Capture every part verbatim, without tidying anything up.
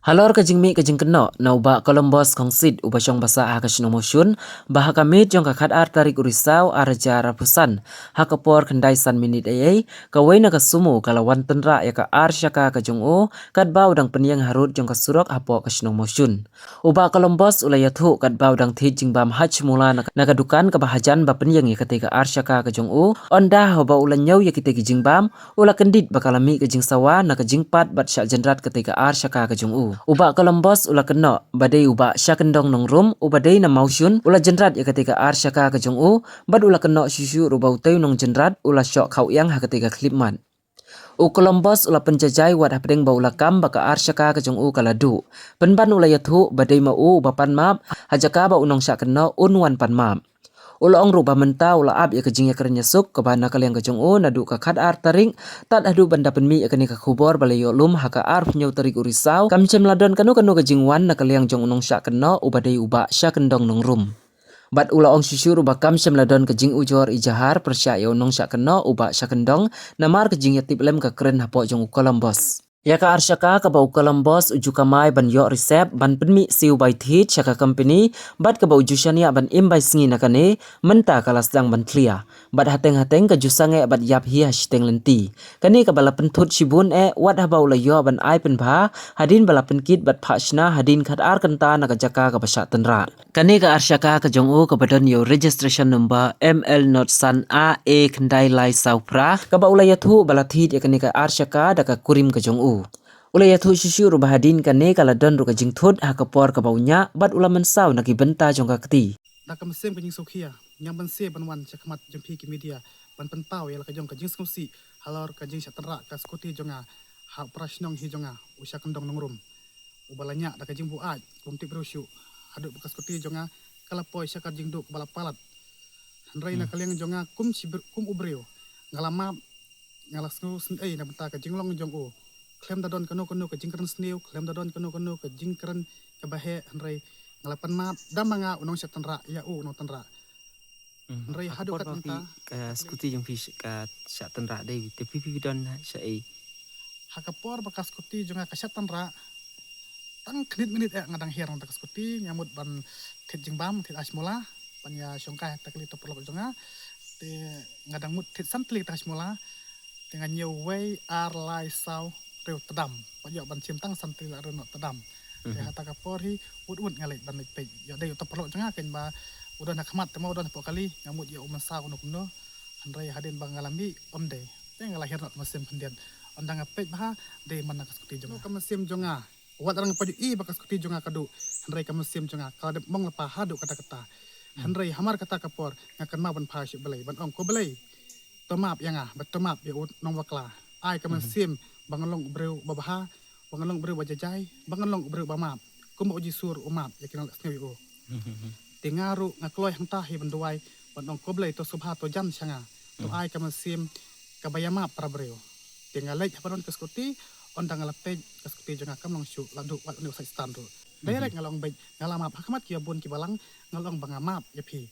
Halor ka jingmih ka jingkynnoh na u Bah Columbus Kongsit uba shong basa ha ka shnong Mawshun, ba ha ka miet jong ka khatar tarik u Risaw arhajar arphew san, ha ka por khyndai san minit eiei, kawei na ka sumo ka la wan tynrah ïa ka ar shaka ka jong u, katba u dang pynïeng harud jong ka surok hapoh ka shnong Mawshun. U Bah Columbus u la ïathuh katba u dang thied jingbam hashmula na ka, na ka dukan kaba hajan ba pynïeng ïa katei ka ar shaka ka jong u, ynda haba u la ñiew ïa kitei ki jingbam, u la kyndit ba ka la mih ka jingsawa na ka jingpad bad shah jynrat katei ka ar shaka ka jong u. U Bah Columbus u la kynnoh ba dei u Bah Shakyndong Nongrum, uba dei na Mawshun, u la jynrat ïa katei ka ar shaka ka jong u, bad u la kynnoh shuh shuh ruh ba utei u nongjynrat u la shoh khawïang ha katei ka khyllipmat. U Columbus u la pynjajai wat hapdeng ba u la kam ba ka ar shaka ka jong u ka la duh. Pynban u la ïathuh ba dei ma u uba pan map, ha jaka ba u nongshah kynnoh un wan pan map. U la ong ruh ba mynta u la ap ïa ka jingïakren ïasuk kaba na ka liang ka jong u naduh ka khatar tarik, tad haduh ban da pynmih ïa kane ka khubor ba la ïoh lum ha ka arphew hynñiew tarik u Risaw, kam shym la don kano kano ka jingwan na ka liang jong u nongshah kynnoh uba dei u Bah Shakyndong Nongrum. Bad u la ong shuh shuh ruh ba kam shym la don ka jingujor ijahar pyrshah ïa u nongshah kynnoh u Bah Shakyndong, namar ka jingïatiplem ka kren hapoh jong u Columbus. Ïa ka ar shaka kaba u Columbus u ju kamai ban ïoh receipt ban pynmih siew bai thied sha ka company, bad kaba u ju shaniah ban im bai sngi na kane, mynta ka la sdang ban khlieh. Bad hateng hateng ka ju sangeh bad ïap hi ha shiteng lynti. Kane kaba la pynthut shibun eh wat haba u la ïoh ban ai pynbha, hadien ba la pynkit bad phah shna hadien khatar kynta na ka jaka kaba shah tynrah. Kane ka ar shaka ka jong u kaba don ïa u registration number M L not san A A khyndai lai saw phra, kaba u la ïathuh ba la thied ïa kane ka ar shaka da ka kurim ka jong u. U la ïathuh shuh shuh ruh ba hadien kane ka la don ruh ka jingthut ha ka por kaba u ñiah bad u la mynsaw na ki bynta jong ka kti. Da ka mynsiem ka jingsngewkhia, ngam banse ban wan sha khmat jong phi ki media ban pynpaw ïa la ka jong ka jingsngewsih halor ka jingshah tynrah ka skuti jong nga ha u para shnong hi jong nga u Shakyndong Nongrum, uba la ñiah da ka jingbuaid bym tip briew shuh, haduh ba ka skuti jong nga ka la poi sha ka jingduh kaba la palat. Hynrei na ka liang jong nga kum shi br-, kum u briew, nga la map, nga la sngew sngewsih na bynta ka jinglong jong u. Khlem da don kano kano ka jingkren sniew, khlem da don kano kano ka jingkren kaba heh, hynrei nga la pan map da ma nga u nongshah tynrah ïa u u nongtynrah. Hynrei haduh katto katne ka skuti jong phi sh-, ka shah tynrah dei, te phi phi don shaei? Ha ka por ba ka skuti jong nga ka shah tynrah, tang khyndiat minit eh nga dang hiar na ka skuti, nga mut ban thied jingbam, thied hashmula, ban ïa shongkai ha ka kali to paralok jong nga. Te nga dang mut thied san tylli ka hashmula, te nga ñiew wei, ar, lai, saw, hynriew, tdam. Wat ïoh ban shim tang san tylli la hynriew noh tdam. Te ha kata ka por hi, wut wut nga leit ban leit peit. Ïoh dei u to paralok jong nga keiñ ba u don ha khmat te ma u don hapoh kali, nga mut ïoh u mynsaw kumno kumno. Hynrei hadien ba nga la mih, ym dei. Te nga la hiar noh ka mynsiem khyndiat. Ynda nga peit bha, dei man na ka skuti jong nga. Ka mynsiem jong nga, wat la nga pynjah ïa ba ka skuti jong nga ka duh, hynrei ka mynsiem jong nga ka la dep mong lypa haduh katta katta. Hynrei hamar kata ka por nga kynmaw ban phai sha U Blei ban ong, ko Blei, to map ïa nga bad to map ïa u nongbakla. Ai ka mynsiem ba ngan long u briew ba bha, ba ngan long u briew ba jajai, ba ngan long u briew ba map, kumba u Jisu ruh u map ïa ki nongleh sngew ïa u. Te nga ruh nga kloi hangta hi ban duwai ban ong, ko Blei, to sngewbha, to jan sha nga, to ai ka mynsiem kaba ïa map para briew. Te nga leit haba don ka skuti, ynda nga la peit ka skuti jong nga kam long shuh, la duh wat une u Soitan ruh. Direct nga la ong beit, nga la map ha khmat ki ïa bun ki balang, nga la ong ba nga map ïa phi.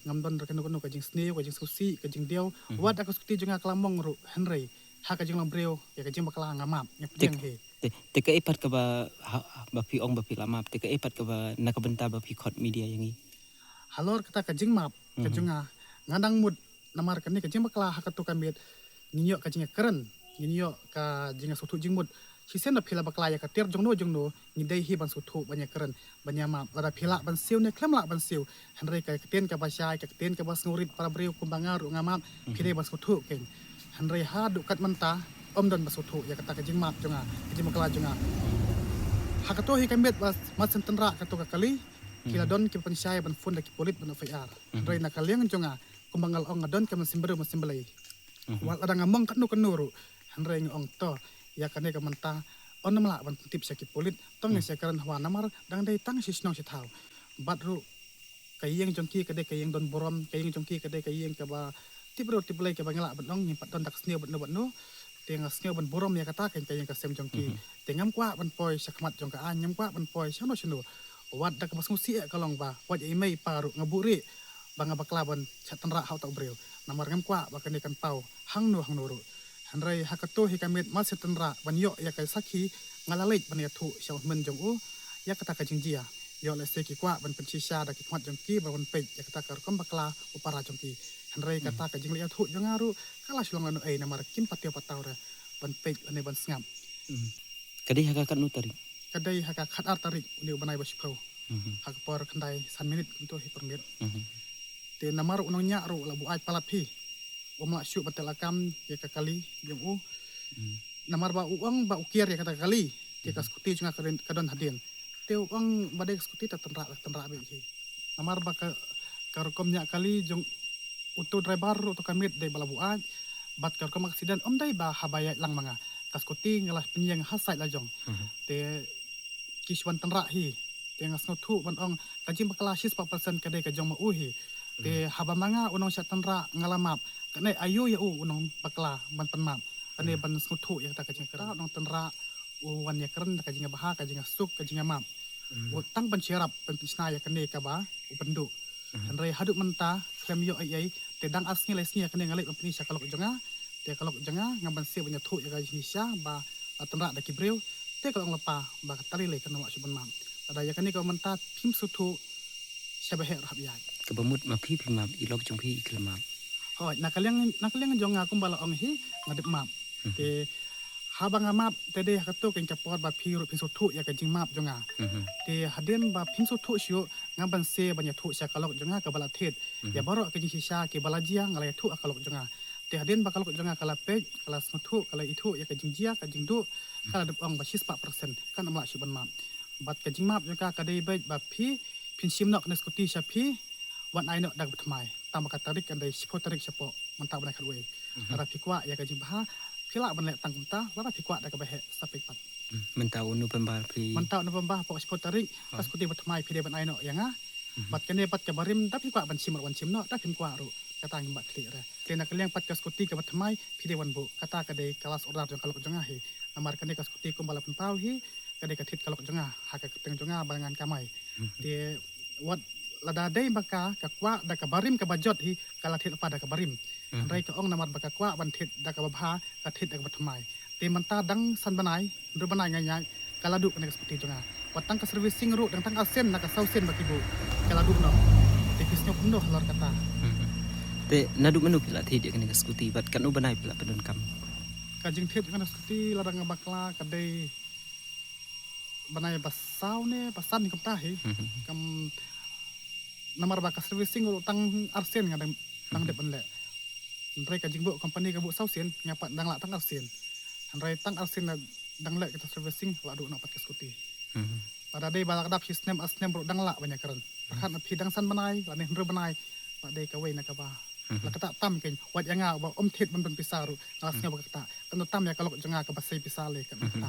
Ngam don ruh kano kano ka jingsniew, ka jingsngewsih, ka jingdiaw. Wat da ka skuti jong nga ka la mong ruh, hynrei ha ka jinglong briew ïa ka jingbakla nga map, nga pdiang hi. Te, te kaei pat kaba, ha, ba phi ong ba phi la map, te kaei pat kaba na ka bynta ba phi khot media ïa ngi? Halor kata ka jingmap ka jong nga, nga dang mut namar kane ka jingbakla ha kato ka miet, ngin ïoh ka jingkren, ngin ïoh ka jingsngewthuh jingmut. Shisien da phi la bakla ïa ka tiar jongno jongno, ngi dei hi ban sngewthuh, ban ïakren, ban ïamap. Lada phi lah ban siew ne khlem lah ban siew, hynrei ka ktien kaba shai, ka ktien kaba sngewrit para briew kumba nga ruh nga map, phi dei ban sngewthuh keiñ. Hynrei haduh kat mynta, ym don ba sngewthuh ïa kata ka jingmap jong nga, ka jingbakla jong nga. Ha kato hi ka miet ba Marsien Tynrah kato ka kali, ki la don kiba pynshai ban phone da ki pulit ban F I R. Hynrei na ka liang jong nga, kumba nga la ong, nga don ka mynsiem briew mynsiem Blei. Wat lada nga mong katno katno ruh, hynrei nga ong to, ïa kane ka mynta, ym lah ban pyntip sha ki pulit, to ngin sa ïakren hawa namar dang dei tang shi shnong shi thaw. Bad ruh ka ïing jong ki ka dei ka ïing don burom, ka ïing jong ki ka dei ka ïing kaba tip briew tip Blei kaba ngi lah ban ong ngim pat don da ka sniew bad no bad no. Te nga sngew ban burom ïa kata ka ïing ka sem jong ki. Te ngam kwah ban poi sha khmat jong ka aiñ, ngam kwah ban poi shano shano. Wat da kaba sngewsih eh ka long ba wat ïa i mei i pa ruh nga buhrieh ba nga bakla ban shah tynrah ha uta u briew. Namar ngam kwah ba kane kan paw hangno hangno ruh. Hynrei ha kato hi ka miet Marsien Tynrah ban ïoh ïa ka sakhi nga la leit ban ïathuh sha u hynmen jong u ïa kata ka jingjia. Ïoh lehse ki kwah ban pynshisha da ki khmat jong ki ba wan peit ïa kata ka rukom bakla u para jong ki. Hynrei kata ka jingleit ïathuh jong nga ruh ka la shu long lano ei namar kim pat ïoh pat tau re ban peit lane ban sngap. Ka dei ha ka katno tarik? Ka dei ha ka khatar tarik une u bnai ba shiphew. Ha ka por khyndai san minit kumto hi por miet. Te namar u nongñiah ruh la buaid palat phi. Um lah shuh ban teh lakam ïa ka kali jong u. Namar ba u ong ba u kiar ïa kata ka kali. Te ka skuti jong nga ka don hadien. Te u ong ba dei ka skuti ta tynrah tynrah beit hi. Namar ba ka ka rukom ñiah kali jong uto driver ruh uto ka miet dei ba la buaid. Bad ka rukom aksiden um dei ba haba ïaid lang ma nga. Ka skuti nga la pynïeng ha sait la jong. Te ki shu wan tynrah hi. Te nga sngewthuh ban ong ka jingbakla shispah percent ka dei ka jong ma u hi. Te haba ma nga u nongshah tynrah nga la map. Kane aïu ïa u u nongbakla ban pynmap. Kane ban sngewthuh ïa kata ka jingkyrpad u nongtynrah u wan ïakren da ka jingïabha ka jingïasuk ka jingïamap. U tang ban sngewrap ban pynshna ïa kane kaba u pynduh. Hynrei haduh mynta khlem ïoh ei ei te dang ar sngi lai sngi ïa kane nga leit ban pyni sha ka lok jong nga. Te ka lok jong nga nga ban sngewbha ban ïathuh ïa ka jingshisha ba la tynrah da ki briew. Te ka long lypa ba ka tali lei kan ym lah shuh ban map. Lada ïa kane ka mynta phim sngewthuh sha ba heh ruh hap ïaid. Kaba mut ma phi phi map, i lok jong phi i khlem map? Hooid, na ka liang na ka liang jong nga kumba la ong hi nga dep map. Te haba nga map te dei ha kato ka jingkyrpad ba phi ruh phin sngewthuh ïa ka jingmap jong nga. Te hadien ba phim sngewthuh shuh nga ban sngewbha ban ïathuh sha ka lok jong nga kaba la thied. Ïa baroh ka jingshisha kiba la jia nga la ïathuh ha ka lok jong nga. Te hadien ba ka lok jong nga ka la peit, ka la sngewthuh, ka la ithuh ïa ka jingjia ka jingduh, ka la dep ong ba shispah percent kan ym lah shuh ban map. Bad ka jingmap jong ka ka dei beit ba phi phin shim noh kane ka skuti sha phi, wan ai noh da kaba thymmai. Tang ba ka tarik kan dei shiphew tarik shapoh mynta u bnai khatwei. Lada phi kwah ïa ka jingbha phi lah ban leh tang kumta, lada phi kwah da kaba heh sa peit pat. Mynta u November phi. Mynta u November hapoh shiphew tarik ka skuti ba thymmai phi dei ban ai noh ïa nga. Bad kane bad ka barim da phi kwah ban shim ruh wan shim noh, da phim kwah ruh kata ngim bah khlieh re. Te na ka liang pat ka skuti kaba thymmai phi dei wan buh, kata ka dei ka last order jong ka lok jong nga hi. Namar kane ka skuti kumba la pynpaw hi ka dei ka thied ka lok jong nga ha ka kyrteng jong nga ba ngan kamai. Te wat lada dei ba ka ka kwah da ka barim kaba jot hi ka la thied lypa da ka barim. Hynrei ka ong namar ba ka kwah ban thied da kaba bha ka thied da kaba thymmai. Te mynta dang san bnai, hynriew bnai nga ñiah ka la duh kane ka skuti jong nga. Wat tang ka servicing ruh dang tang arsien na ka saw sien ba ki buh ka la duh noh. Te phi sngew kumno halor kata? Te naduh mynno phi la thied ïa kane ka skuti bad katno bnai phi la pyndonkam? Ka jingthied jong kane ka skuti lada nga bakla ka dei bnai ba saw ne ba san kumta hi. Kam namar ba ka servicing ruh tang arsien nga dang dang dep ban leh. Hynrei ka jingbuh company ka buh saw sien nga pat dang lah tang arsien. Hynrei tang arsien la dang leh kita servicing la duh noh pat ka skuti. Lada dei ba la ka dap shi snem ar snem ruh dang lah ban ïakren. Pyrkhat na phi dang san bnai lane hynriew bnai la dei kawei na kaba la kata tam kein wat ïa nga ba um thied ban don pisa ruh nga la sngew ba kata kan tam ïa ka lok jong nga kaba sei pisa lei kan kata.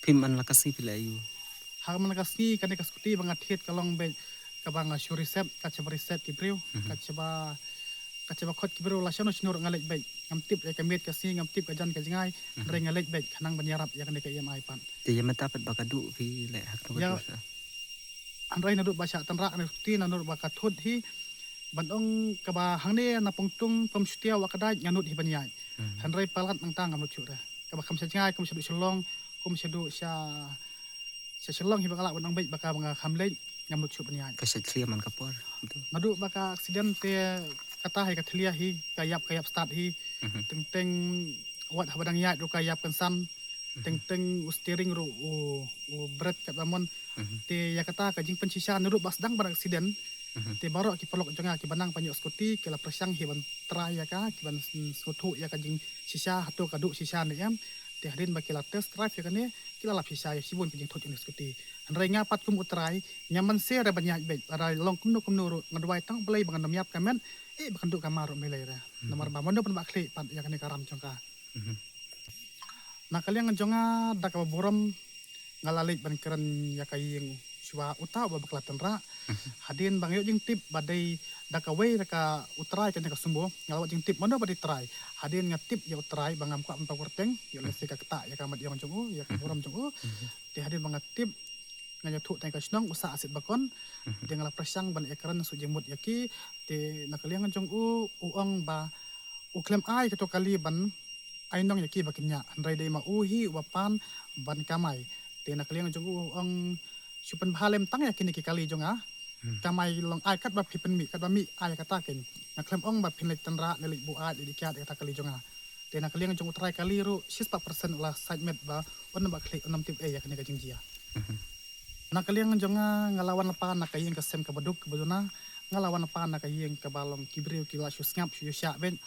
Phim man la ka sngi phi la ïoh? Ha man la ka sngi kane ka skuti ba nga thied ka long beit kaba nga shu reset, ka chaba reset ki briew, ka chaba ka chaba khot ki briew la shano shano nga leit beit. Ngam tip ïa ka miet ka sngi, ngam tip ka jan ka jngai, hynrei nga leit beit khnang ban ïarap ïa kane ka E M I pat. Te ïa mynta pat ba ka duh phi leh ha kano ka dur sa? Hynrei naduh ba shah tynrah kane ka skuti, naduh ba ka thut hi ban ong kaba hangne na Pongtung pom shutia wa ka dait nga nud hi ban ïaid. Hynrei palat nangta ngam nud shuh re. Kaba kham sha jngai, kum sha duh Shillong, kum sha duh sha sha Shillong hi ba nga lah ban ong beit ba ka ba nga kham leit ngam nud shuh ban ïaid. Ka sha thlia man ka por. Naduh ba ka accident te kata hi ka thlia hi ka ïap ka ïap start hi. Teng teng wat haba dang ïaid ruh ka ïap kynsan. Teng teng u steering ruh u u brake kat ba mon. Te ïa kata ka jingpynshisha naduh ba sdang ban accident. Te baroh ki paralok jong nga ki ba nang ban ïoh skuti ki la pyrshang hi ban try ïa ka ki ban sngewthuh ïa ka jingshisha hato ka duh shisha ne em. Te hadien ba ki la test drive ïa kane ki la lap shisha ïa shibun ki jingthut jong ka skuti. Hynrei nga pat kum u trai ngam mynse re ban ïaid beit lada long kumno kumno ruh nga duwai tang Blei ba ngan ym ïap ka met eh ba kan duh ka mar ruh me lei re. Namar ba mano ban ba khlieh pat ïa kane ka ram jong ka. Na ka liang jong nga da kaba burom nga la leit ban kren ïa ka ïing shuwa uta uba bakla tynrah. Hadien ba nga ïoh jingtip ba dei da kawei da ka u trai kane ka sumbo nga la wad jingtip mano ba dei trai. Hadien nga tip ïa u trai ba ngam kwah ban pynpaw kyrteng ïoh lehse ka ktah ïa ka mat ïong jong u ïa ka burom jong u. Te hadien ba nga tip nga ïathuh tang ïa ka shnong u Sah Asit Bakon. Te nga la pyrshang ban ïakren shu jingmut ïa ki. Te na ka liang jong u u ong ba u khlem ai kato kali ban ai nong ïa ki ba kin ñiah hynrei dei ma u hi uba pan ban kamai. Te na ka liang jong u ong shu pynbha lem tang ïa kine ki kali jong nga. Kamai long ai katba phi pynmih, katba mih ai kata ken. Nga khlem ong ba phin leit tynrah ne leit buaid leit kiad ïa kata kali jong nga. Te na ka liang jong u trai kali ruh shispah percent u la sait met ba un ba khlieh un ym tip ei ïa kane ka jingjia. Na ka liang jong nga nga la wan lypa na ka ïing ka sem kaba duk kaba duna. Nga la wan lypa na ka ïing kaba long ki briew ki la shu sngap shu shah beit.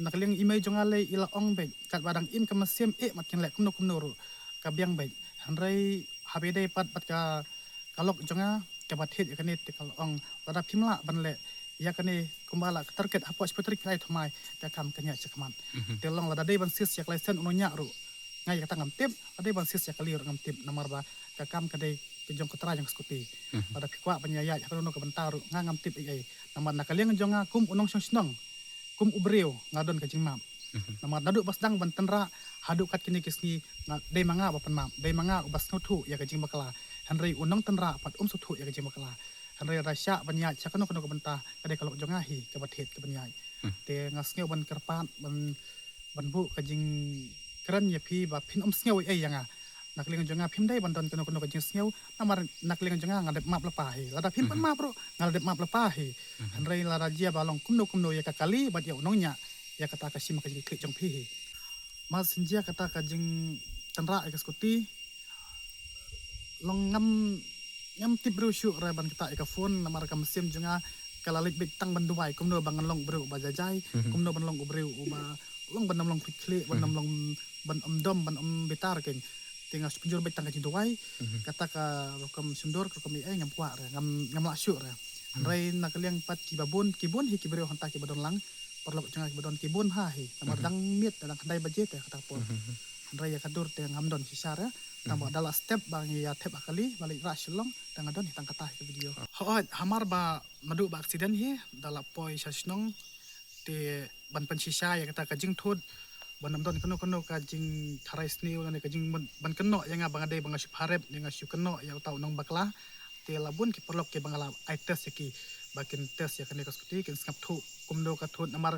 Na ka liang i mei jong nga lei i la ong beit katba dang im ka mynsiem eh mat kin leh kumno kumno ruh ka biang beit. Hynrei haba dei pat bad ka ka lok jong nga kaba thied ïa kane te ka la ong lada phim lah ban leh ïa kane kumba la ka target hapoh shiphew tarik phi la ïa thymmai ka kam kan ïaid shakhmat. Te long lada dei ban sis ïa ka license u nongñiah ruh nga ïa kata ngam tip, lada dei ban sis ïa kali ruh ngam tip namar ba ka kam ka dei ka jong ka trai jong ka skuti. Lada phi kwah ban ïa ïaid ha kano kano ka bynta ruh nga ngam tip ei ei namar na ka liang jong nga kum u nongshong shnong kum u briew nga don ka jingmap. Namar naduh ba sdang ban tynrah haduh kat kine ki sngi nga dei ma nga ba pynmap, dei ma nga uba sngewthuh ïa ka jingbakla. Hynrei u nongtynrah pat um sngewthuh ïa ka jingbakla. Hynrei lada shah ban ïaid sha kano kano ka bynta ka dei ka lok jong nga hi kaba thied kaban ïaid. Te nga sngew ban kyrpad ban ban buh ka jingkren ïa phi ba phin ym sngew ei ei ïa nga. Na ka liang jong nga phim dei ban don kano kano ka jingsngew namar na ka liang jong nga nga dep map lypa hi. Lada phim pat map ruh nga la dep map lypa hi. Hynrei lada jia ba long kumno kumno ïa ka kali bad ïa u nongñiah ïa kata ka shim ka jingkitkhlieh jong phi hi. Mar shen jia kata ka jingtynrah ïa ka skuti long ngam ngam tip briew shuh re ban ktah ïa ka phone namar ka mynsiem jong nga ka la leit beit tang ban duwai kumno ba ngan long briew ba jai jai, kumno ban long u briew uba long ban ym long khlieh khlieh, ban ym long ban ym dom ban ym bitar keiñ. Te nga shu pynjur beit tang ka jingduwai. Kata ka rukom shyndur ka rukom ei ei ngam kwah re, ngam ngam lah shuh re. Hynrei na ka liang pat kiba bun ki bun hi ki briew hangta kiba don lang. Paralok jong nga kiba don ki bun bha hi namar dang miet dang khyndai baje te kata ka por. Hynrei ïa ka dur te ngam don shisha re. Tang ba da la step ba ngi ïa thep ha kali ba leit rah Shillong te nga don hi tang kata hi ka video. Hooid hamar ba naduh ba accident hi da la poi sha shnong te ban pynshisha ïa kata ka jingthut ban ym don kano kano ka jingtharai sniew lane ka jing ban kynnoh ïa nga ba nga dei ba nga shu pharep ne nga shu kynnoh ïa uta u nongbakla. Te la bun ki paralok kiba nga la ai test ïa ki ba kin test ïa kane ka skuti kin sngap thuh kumno ka thut namar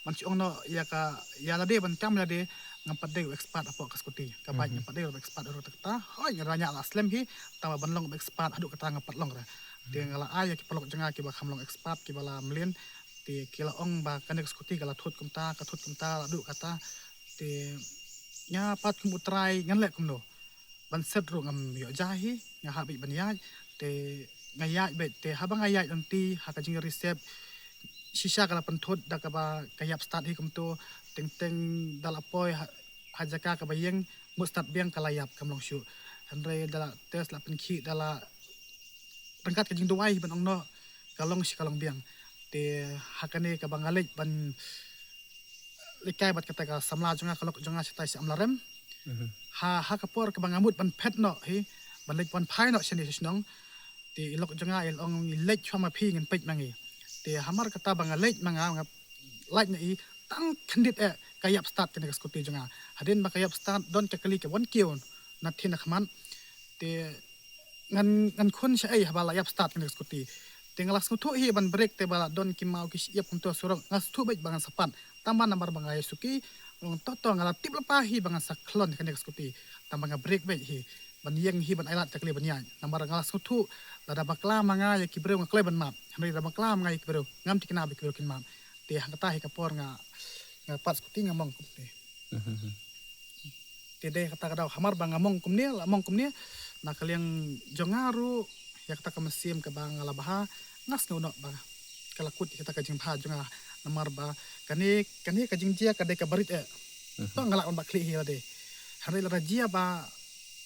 ban shu ong noh ïa ka ïa lade ban kam lade ngam pat dei u expert hapoh ka skuti ka bike ngam pat dei u expert haduh kata. Hooid nga da ñiah la slem hi tang ba ban long u expert haduh kata ngam pat long re. Te nga la ai ïa ki paralok jong nga kiba kham long expert kiba la mlien. Te ki la ong ba kane ka skuti ka la thut kumta ka thut kumta la duh kata. Te nga pat kum u trai ngan leh kumno ban set ruh ngam ïoh ja hi nga hap beit ban ïaid. Te nga ïaid beit te haba nga ïaid lynti ha ka jingreserve shisha ka la pynthut da kaba ka ïap start hi kumto teng teng da la poi ha, ha jaka kaba ïeng mut start biang ka la ïap kam long shuh. Hynrei da la test la pynkhih da la ryngkat ka jingduwai hi ban ong noh ka long shi ka long biang. Te ha kane kaba nga leit ban leit kai bad kata ka samla jong nga ka lok jong nga shatai sha Amlarem. Ha ha ka por kaba nga mut ban phet noh hi ban leit ban phai noh shane sha shnong. Te i lok jong nga i la ong i leit shuwa ma phi ngin peit ma ngi. Te hamar kata ba nga leit ma nga nga lait na i tang khyndiat eh ka ïap start kane ka skuti jong nga. Hadien ba ka ïap start don ka kali ka wan kiew na thin na khmat. Te ngan ngan khun sha ei haba la ïap start kane ka skuti. Te nga la sngewthuh hi ban brake te ba la don ki maw ki shyiap kumto surok nga sngewthuh beit ba ngan sa pat. Tang ba namar ba nga ïa suki long to to nga la tip lypa hi ba ngan sa khlon kane ka skuti. Tang ba nga brake beit hi ban ïeng hi ban ai lad ta kali ban ïaid namar nga la sngewthuh lada bakla ma nga ïa ki briew nga kloi ban map. Hynrei lada bakla ma nga ïa ki briew ngam thikna ba ki briew kin map. Te hangta hi ka por nga nga pat skuti nga mong kumne. Te dei kata ka daw hamar ba nga mong kumne la mong kumne na ka liang jong nga ruh ïa kata ka mynsiem kaba nga la bha nga sngew noh ba ka la kut ïa kata ka jingbha jong nga namar ba kane kane ka jingjia ka dei ka barit eh. To nga lah ban ba khlieh hi lade. Hynrei lada jia ba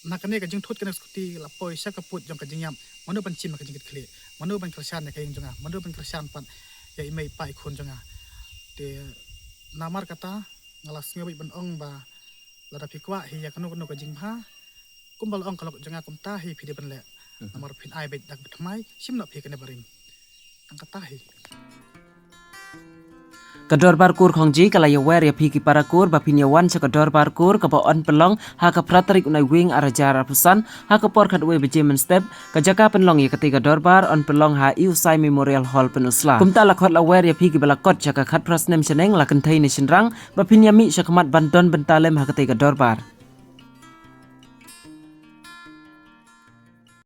na kane ka jingthut kane ka skuti la poi sha ka put jong ka jingïap mano ban shim ka jingkitkhlieh mano ban kyrshan ïa ka ïing jong nga mano ban kyrshan pat ïa i mei i pa i khun jong nga. Te namar kata nga la sngew beit ban ong ba lada phi kwah hi ïa kano kano ka jingbha kumba la ong ka lok jong nga kumta hi phi dei ban leh. Namar phin ai beit da kaba thymmai shim noh phi kane barim. Tang kata hi. Ka dorbar kur Khongji ka la ïawer ïa phi ki para kur ba phin ïa wan sha ka dorbar kur kaba yn pynlong ha ka phra tarik u Naiwieng ar hajar arphew san ha ka por khatwei baje mynstep. Ka jaka pynlong ïa katei ka dorbar yn pynlong ha Iewsai Memorial Hall Pynursla. Kumta la khot la wer ïa phi kiba la kot sha ka khatphra snem shaneng la kynthei ne shynrang ba phin ïa mih sha khmat ban don bynta lem ha katei ka dorbar.